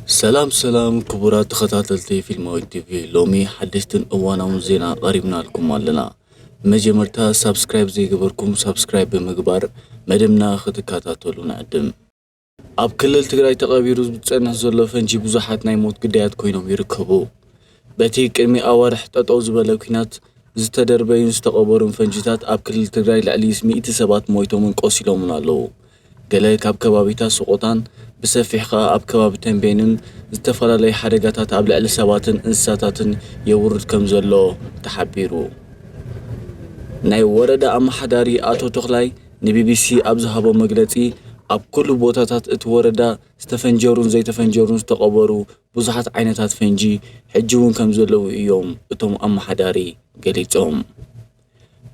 ሰላም ሰላም ክቡራት ተኸታተልቲ ፊልማዊት ቲቪ፣ ሎሚ ሓደሽትን እዋናውን ዜና ቀሪብናልኩም ኣለና። መጀመርታ ሳብስክራይብ ዘይገበርኩም ሳብስክራይብ ብምግባር መደብና ክትከታተሉ ንዕድም። ኣብ ክልል ትግራይ ተቐቢሩ ዝጸንሕ ዘሎ ፈንጂ ብዙሓት ናይ ሞት ግዳያት ኮይኖም ይርከቡ። በቲ ቅድሚ ኣዋርሕ ጠጠው ዝበለ ኲናት ዝተደርበዩን ዝተቐበሩን ፈንጂታት ኣብ ክልል ትግራይ ልዕሊ ሚእቲ ሰባት ሞይቶምን ቆሲሎምን ኣለዉ። ገለ ካብ ከባቢታት ሰቆጣን ብሰፊሕ ከኣ ኣብ ከባቢ ተምቤንን ዝተፈላለዩ ሓደጋታት ኣብ ልዕሊ ሰባትን እንስሳታትን የውርድ ከም ዘሎ ተሓቢሩ። ናይ ወረዳ ኣመሓዳሪ ኣቶ ተኽላይ ንቢቢሲ ኣብ ዝሃቦ መግለጺ፣ ኣብ ኩሉ ቦታታት እቲ ወረዳ ዝተፈንጀሩን ዘይተፈንጀሩን ዝተቐበሩ ብዙሓት ዓይነታት ፈንጂ ሕጂ እውን ከም ዘለዉ እዮም እቶም ኣመሓዳሪ ገሊጾም።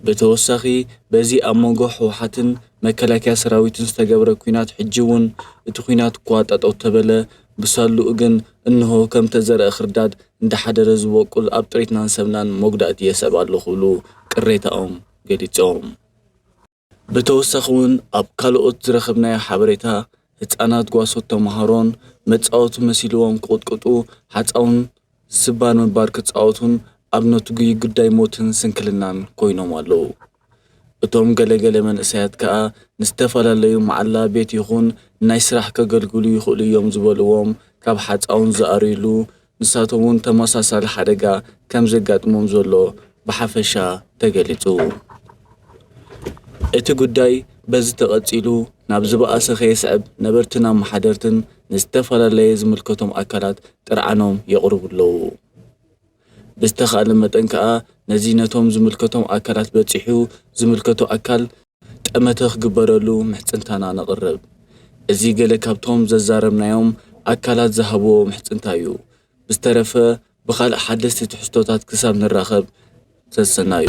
ብተወሳኺ በዚ ኣብ መንጎ ህወሓትን መከላከያ ሰራዊትን ዝተገብረ ኲናት ሕጂ እውን እቲ ኲናት እኳ ጠጠው ተበለ፣ ብሳሉኡ ግን እንሆ ከም ተዘርአ ክርዳድ እንዳሓደረ ዝበቁል ኣብ ጥሪትናን ሰብናን መጉዳእቲ የስዕብ ኣሎ ክብሉ ቅሬታኦም ገሊጾም። ብተወሳኺ እውን ኣብ ካልኦት ዝረኸብናዮ ሓበሬታ ህፃናት ጓሶት ተምሃሮን መፃወቲ መሲልዎም ክቕጥቅጡ ሓፃውን ስባን ምባር ክፃወቱን ኣብ ነትጉይ ጉዳይ ሞትን ስንክልናን ኮይኖም ኣለዉ። እቶም ገለገለ መንእሰያት ከኣ ንዝተፈላለዩ መዓላ ቤት ይኹን ናይ ስራሕ ከገልግሉ ይኽእሉ እዮም ዝበልዎም ካብ ሓፃውን ዝኣርዩሉ ንሳቶም እውን ተመሳሳሊ ሓደጋ ከም ዘጋጥሞም ዘሎ ብሓፈሻ ተገሊጹ። እቲ ጉዳይ በዚ ተቐጺሉ ናብ ዝበኣሰ ከየስዕብ ነበርትን ኣመሓደርትን ንዝተፈላለየ ዝምልከቶም ኣካላት ጥርዓኖም የቕርቡ ኣለዉ። ብዝተኻእለ መጠን ከኣ ነዚ ነቶም ዝምልከቶም ኣካላት በጺሑ ዝምልከቶ ኣካል ጠመተ ክግበረሉ ምሕጽንታና ነቕርብ። እዚ ገለ ካብቶም ዘዛረብናዮም ኣካላት ዝሃብዎ ምሕጽንታ እዩ። ብዝተረፈ ብኻልእ ሓደስቲ ትሕዝቶታት ክሳብ ንራኸብ ሰሰናዩ።